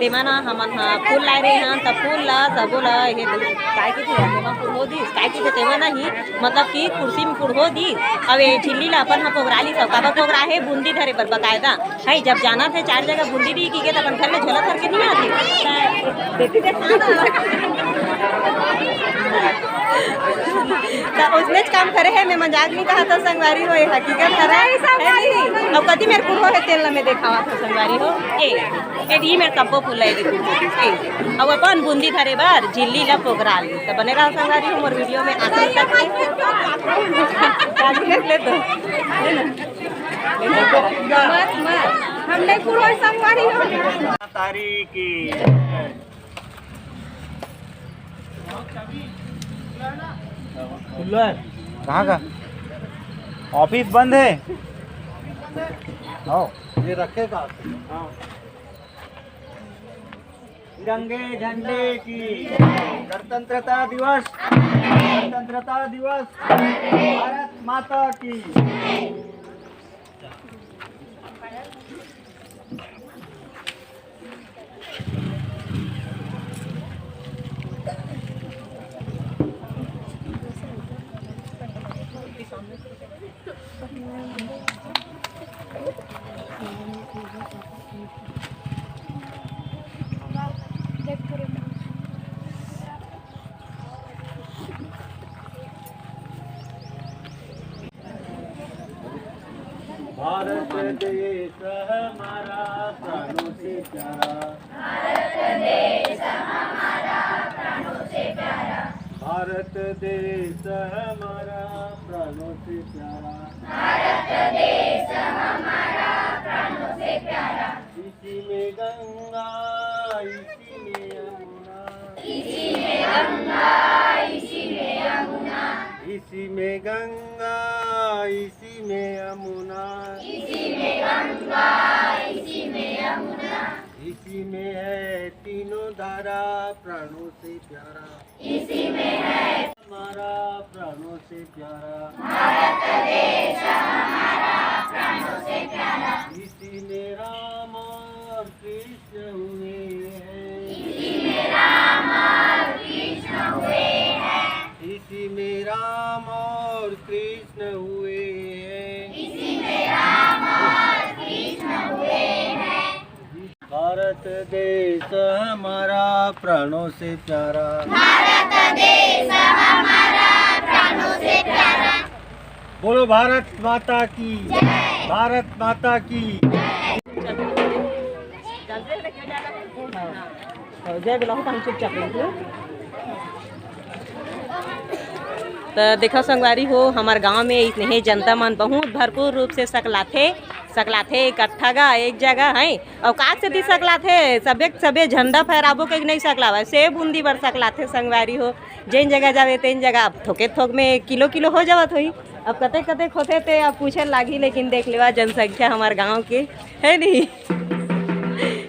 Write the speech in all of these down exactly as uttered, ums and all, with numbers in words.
तेमा ना हमन ह फूल लाए रहे हन, त फूल ला सबो ला हे दे-, काय कहिथे, तेमा कुढ़ो दिस, काय कहिथे, तेमा ना ही, मतलब कि कुर्सी में कुढ़ो दिस, अब ये झिल्ली ला अपन ह पोगरा लिस, काबर पोगरा हे, बूंदी धरे बर बकायदा। है, जब जाना थे चार जगह बूंदी दी की के, त अपन घर ले झोला धर के नहीं आते। त उसने काम करे हे, मैं मजाक नहीं कहा था संगवारी हो, ये हकीकत हरे। नहीं, संगवारी हो। अब कति मेर कुढ़ो हे, तेल ला मैं देखावा था संगवारी हो। ए, ए, ये मेर सब्बो फूल है, देखो। ए, अब अपन बूंदी धरे बर झिल्ली ला पोगरा ली। त बने रहा संगवारी हो मोर वीडियो में आखिरी तक। ले दो। मत, मत। हम नहीं कुढ़ो संगवारी हो। तारी की। कहाँ का? ऑफिस बंद है। आओ। ये रखेगा। हाँ। तिरंगे झंडे की। गणतंत्रता दिवस। गणतंत्रता दिवस। भारत माता की। भारत देश हमारा प्राणों से प्यारा। भारत देश हमारा प्राणों से प्यारा। भारत देश हमारा प्राणों से प्यारा। भारत देश हमारा प्राणों से प्यारा। इसी में गंगा, इसी में यमुना। इसी में गंगा, इसी में यमुना। इसी में गंगा, इसी में यमुना। इसी में गंगा, इसी में यमुना। इसी में है तीनों धारा प्राणों से प्यारा। इसी में है हमारा प्राणों से प्यारा। भारत देश हमारा प्राणों से प्यारा। इसी में राम और कृष्ण हुए हैं। इसी में राम और कृष्ण हुए हैं। इसी में राम और कृष्ण हुए हैं। इसी में राम और कृष्ण हुए हैं। भारत देश हमारा प्राणों से प्यारा। भारत देश हमारा प्राणों से प्यारा। बोलो भारत माता की। जय। भारत माता की। जय बुलाओ, हम चुपचाप बैठ लो। त देखो संगवारी हो, हमर गांव में इतने जनता मन बहुत भरपूर रूप से सकलाथे, सकलाथे इकट्ठा गा एक जगह है। अउ काक सेती सकलाथे, सबे सबे झंडा फहराबो के नहीं सकलावे, सेव बूंदी बर सकलाथे संगवारी हो। जेन जगह जावे तेन जगह अब थोके थोक में किलो किलो हो जावत होही। अब कतेक कतेक होथे ते अब पूछे लागही, लेकिन देख लेवा जनसंख्या हमर गांव के, है नहीं?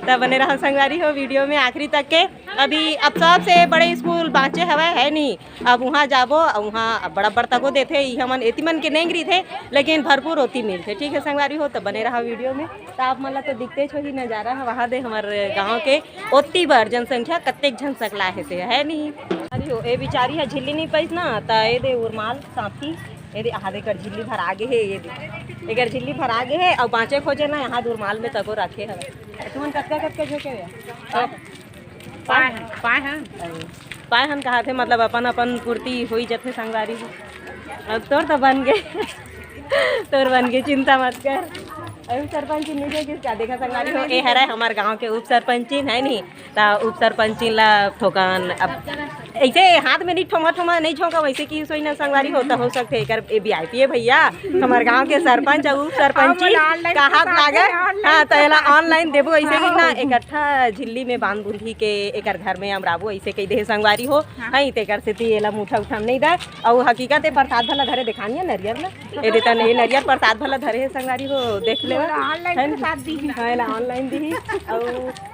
त बने रहा संगवारी हो वीडियो में आखिरी तक के। अभी अब सबसे बड़े स्कूल बाँचे हवय, है नहीं? अब उहाँ जाबो, उहाँ अब बड़ा बड़ तको देथे, ई हमन एती मन के नेंग रहिथे, लेकिन भरपूर ओती मिलथे। ठीक है संगवारी हो, त बने रहा वीडियो में। त आप मन ला तो दिखते होही नजारा ह, वहाँ दे हमर गाँव के ओती बर जनसंख्या कतेक झन सकला हे ते, है नहीं? अरे हो, ए बिचारी ह झिल्ली नहीं पाइस ना, त ए दे उरमाल साथी, ए दे, आहा दे, एकर झिल्ली भरा गे हे, ये दे, एकर झिल्ली भरा गे हे, अउ बाँचे खोजे ना, यहाँ दे उरमाल में तको रखे हवे। तुमन कतका कतका झोंके हवे? पाए हन, पाए हन। पाए हन कहाथे, मतलब अपन अपन पूर्ति होई जथे संगवारी जी। अब तोर तो बन गे, तोर बन गे, चिंता मत कर। अभी सरपंच नहीं दे किसका देखा संगवारी हो, ए हरे हमर गांव के उप सरपंचिन है नहीं, ता उप सरपंचिन ला ठोकन। अब ऐसे हाथ में नहीं ठोमा ठोमा नहीं झोंका, वैसे कि सोई ना संगवारी हो, त हो सकथे एकर ए वीआईपी है भैया, हमर गांव के सरपंच अउ उप सरपंची का हाथ लागे। हाँ, त एला ऑनलाइन देबो, ऐसे कि ना इकट्ठा झिल्ली में बांध बूंधी के एकर घर में अमराबो, ऐसे कही दे संगवारी हो। हाँ। हई, तेकर सेती एला मुठा उठा नहीं दे। अउ हकीकत ए, प्रसाद भला धरे देखानिया नरियर ला। ए दे तन, ए नरियर प्रसाद भला धरे हे संगवारी हो, देख ले। ऑनलाइन प्रसाद दी। हाँ, एला ऑनलाइन दी। अउ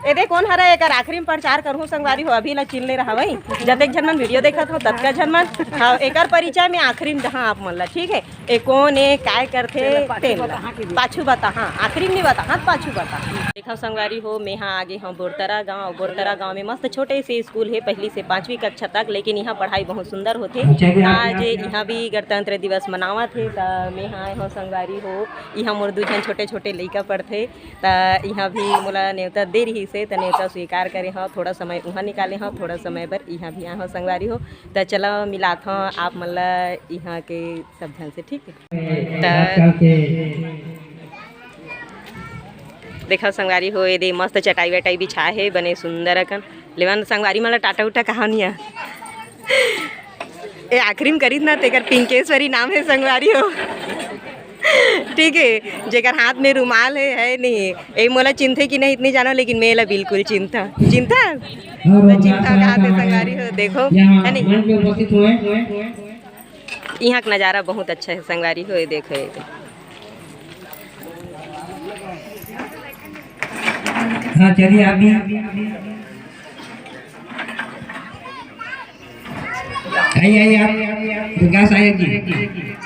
ए दे कोन हरा एकर आखिरी में प्रचार करहूँ संगवारी हो, अभी ला चिन ले रहा वही। जते झन मन वीडियो देखत हो, ततका झन मन। हाँ, एकर परिचय में आखिरी में, हाँ, आप मन ला, ठीक है, ए कोन ए, काय करथे, तेन ला। पाछू बता, हाँ, आखिरी में नहीं बता, हाँ, पाछू बता। देखो संगवारी हो, मैं हा आगे हूँ बोरतरा गांव। बोरतरा गांव में मस्त छोटे से स्कूल है, पहली से पांचवी कक्षा तक, लेकिन यहाँ पढ़ाई बहुत सुंदर होथे। आज यहाँ भी गणतंत्र दिवस मनावत हे, त मैं हा आए हूँ संगवारी हो, यहाँ मोर दू झन छोटे छोटे लइका पढ़थे, त यहाँ भी मोला नेवता दे रहिस हे, त नेवता स्वीकार करे हव। थोड़ा समय उहाँ निकाले हव, थोड़ा समय बर यहाँ भी आए हव संगवारी हो। त चला मिलात हव आप मन ला यहाँ के सब झन से, ठीक है? त देखा संगवारी हो, ये दे मस्त चटाई वटाई बिछा हे, बने सुंदर अकन। लेवन संगवारी मन ला टाटा उटा कहा निया। ए आखिरी में करित ना, तेकर पिंकेश्वरी नाम है संगवारी हो। ठीक है, जेकर हाथ में रुमाल है, है नहीं, ए मोला चिंथे कि नहीं इतनी जानो, लेकिन मैं ला बिल्कुल चिंथा, चिंथा। तो चिंथा कहा थे संगवारी हो, देखो, है नहीं? मंच में उपस्थित हुए। यहाँ का नज़ारा बहुत अच्छा है संगवारी हो, ये देखो, ये देखो। हाँ, चलिए आप भी। आइए, आइए आप, विकास आयंग जी।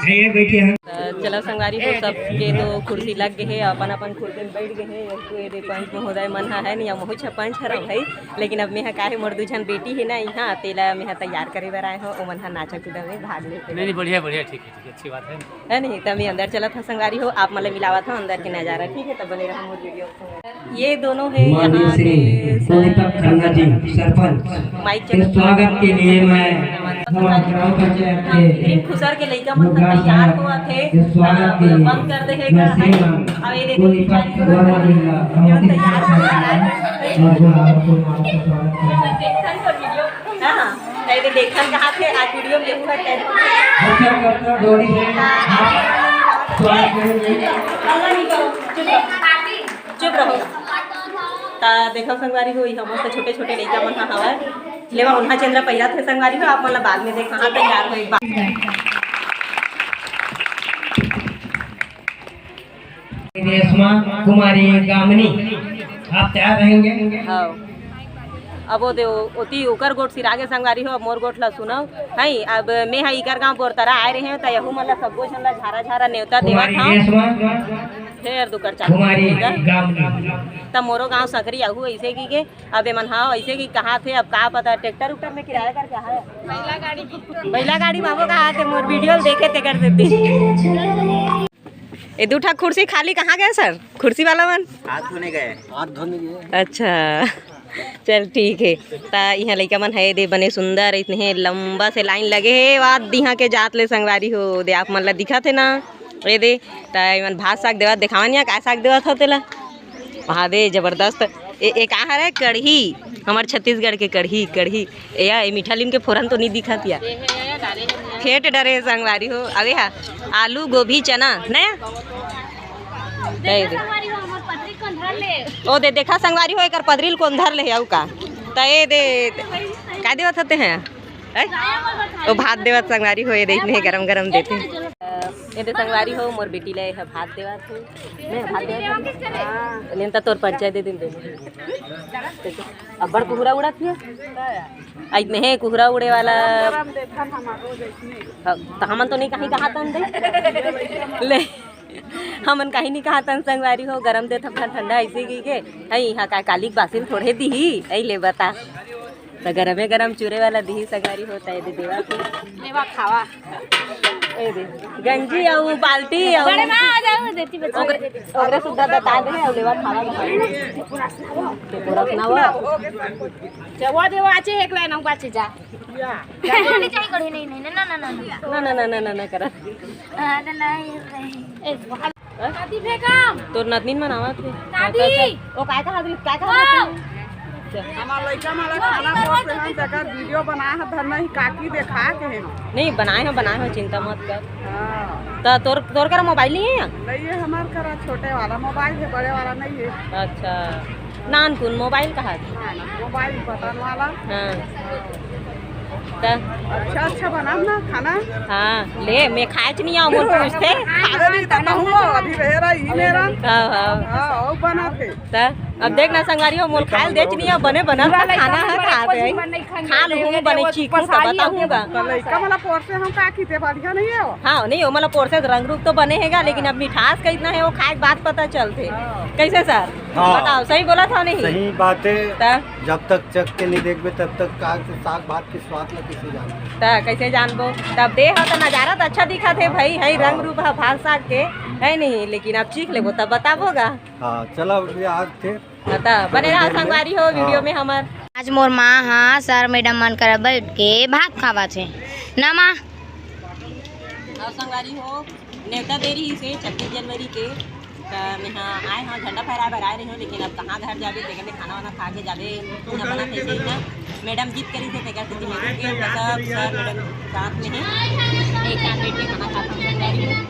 आइए, बैठिए। हाँ। त चला संगवारी हो, सबके तो कुर्सी लग गए हे, अपन अपन कुर्सी में बैठ गए हे। तो ये दे पंच महोदय मन हा है नहीं, महू छ पंच हरा भाई, लेकिन अब मैं हा का हे, मोर दू झन बेटी है ना यहाँ, तेला मैं हा तैयार करे बर आए हूँ, ओमन हा नाचा कूदा में भाग लेते। नहीं, नहीं, बढ़िया, बढ़िया, ठीक है, ठीक है, अच्छी बात है। है नहीं, त मैं अंदर चलत हूँ संगवारी हो, आप मन ला मिलावत हूँ अंदर के नज़ारा, ठीक है, तब बने रहो मोर वीडियो। ये दोनों है यहाँ के सर। दीपक खन्ना जी, सरपंच, माइक के स्वागत के लिए मैं हमारे ग्राम पंचायत के खुसर के लइका मन तैयार हुआ थे, स्वागत के लिए बंद कर दे है। अब ये देखो, दीपक वर्मा जी का बहुत ही तैयार है और वो आपको स्वागत करना। हाँ, हाँ। नहीं तो देखन कहाँ थे, आज वीडियो में देखूंगा कैसे। अच्छा, डोरी से आप स्वागत करेंगे। चुप रहो। त देखो संगवारी हो, इहाँ मस्त छोटे-छोटे लइका मन ह हवय। लेवा ओन्हा चंद्रा पहिरा थे संगवारी हो, आप मन ला बाद में देखाहां, तैयार होए के बाद। रेशमा कुमारी गामिनी, आप तैयार रहेंगे? हाँ। अब वो दे, ओती ओकर गोठ सिरागे संगवारी हो, अब मोर गोठ ला सुनव। हई, अब मैं हा इकर गांव बोरतरा आए रहे हंव, त यहू मन ला सब्बो झन ला झारा झारा नेवता देवत हंव। फेर दुकर चालू कुमारी गामिनी। त मोरो गांव सकरी आहू अइसे की के, अब एमन हा अइसे की कहाथे, अब का पता ट्रैक्टर उक्टर में किराया करके आए। बैला गाड़ी बाबू कहाथे, मोर वीडियो ल देखे तेकर सेती। ए दू ठा कुर्सी खाली कहाँ गए सर? कुर्सी वाला मन? हाथ धोने गए। हाथ धोने गए। अच्छा, चल ठीक है। त इहाँ लइका मन है दे बने सुंदर, इतने लंबा से लाइन लगे हे। वाद इहाँ के जात ले संगवारी हो दे, आप मन ला दिखत हे ना? ए दे, त एमन भात साग देवत, देखावन या काय साग देवत हो तेला? वहाँ दे जबरदस्त। ए, ए का हरे? कढ़ी, हमर छत्तीसगढ़ के कढ़ी, कढ़ी। ए, या, ए मीठा लीम के फोरन तो नहीं दिखत या। फेंट डरे संगवारी हो। अबे हा, आलू, गोभी, चना, नया? दे दे। ओ दे, देखा संगवारी हो, एकर पदरी ल कोन धर ले हे, अउ का? त ए दे, का देवत होते हैं? ए? ओ भात देवत संगवारी हो, ए दे, इतने गरम गरम देते हैं। ए दे संगवारी हो, मोर बेटी ले है भात देवत हो। मैं भात देवत हो। हाँ। लेन त तोर परिचय दे दिन दे। अब्बड़ कुहरा उड़त हे। आ, इतने हे कुहरा उड़े वाला। गरम देखा था, हमारो जैसने। हाँ, त हमन तो नहीं कहीं कहा तन दे। ले, हमन कहीं नहीं कहा तन संगवारी हो, गरम देत हन ठंडा ऐसे की के। हई, इहाँ का काली बासिन थोड़े दिही, ऐ ले बता। त गरमे गरम चूरे वाला दिही संगवारी हो, त ए दे देवा के। लेवा खावा। ए दे, गंजी अउ बाल्टी अउ बड़े माँ आ जाओ, देती बच्ची। ओकरे, ओकरे सुद्धा बता दे, अउ लेवा खावा। ते पूरा सुनावा। जवा देवा आचे एक लाइन बाचे जा। नहीं चाहिए कढ़ी, नहीं, नहीं, ना, ना, ना, ना। ना, ना, ना, ना, ना, ना करा। हाँ, तो नहीं, नहीं। ए, दादी फेंकम। तोर नतनीन मन आवत हे। दादी। ओ काय कहा, काय कहा? हमार लइका मन ला खाना परोसे हन, तेकर वीडियो बनाए हन, धरना ही काकी देखा के हे। नहीं, बनाए हो, बनाए हो, चिंता मत कर। हाँ। त तोर, तोर करा मोबाइल नहीं है या? नहीं है, हमार करा छोटे वाला मोबाइल है, बड़े वाला नहीं है। अच्छा। नानकुन मोबाइल कहा? हाँ, मोबाइल बटन वाला। हाँ। त? अच्छा, अच्छा बनाब ना खाना। हाँ, ले, मैं खाएच नहीं आऊँ, मोर पूछते। खाना नहीं त कहूँ, अभी रहे रहा, ई मेरा। हाँ, हाँ। हाँ, और बना थे। त? अब देख ना संगवारी हो, मोर खाए ल देच नहीं हे, बने बनत हे, खाना हे, खात हे। खा लूँ बने, चीखूँ त बताहूँ गा। लइका मन ला पोरसे हम का किते बढ़िया नहीं हे वो। हाँ, नहीं, ओमन ला पोरसे त रंग रूप तो बने हे गा, लेकिन अब मिठास कतना हे वो खाए के बाद पता चलथे। हाँ। कैसे सर? हाँ। बताओ, सही बोलत हों नहीं? सही बात हे। त? जब तक चख के नहीं देखबे, तब तक का साग भात के स्वाद ला कैसे जानबे? त कैसे जानबो? तब दे हो त नजारा त अच्छा दिखत हे भाई, हे रंग रूप हे भात साग के, हे नहीं? लेकिन अब चीख लेबो तब बताबो गा। हाँ, चला, अभी आज थे। हाँ, त बने रहा संगवारी हो वीडियो में हमर। आज मोर माँ हा सर मैडम मन करा बैठ के भात खावत हे ना माँ। अउ संगवारी हो, नेवता दे रहिस हे छब्बीस जनवरी के, त मेहा आए हँव, झंडा फहराए बर आए रहे हँव, लेकिन अब कहाँ घर जाबे, तेकर ले खाना वाना खा के जाबे, खाना बना के जाही ना। मैडम जिद करिस हे, तेकर सेती मैं रुक गेंव, त सब सर मैडम साथ में हे, एक साथ बैठ के खाना खात हन संगवारी हो।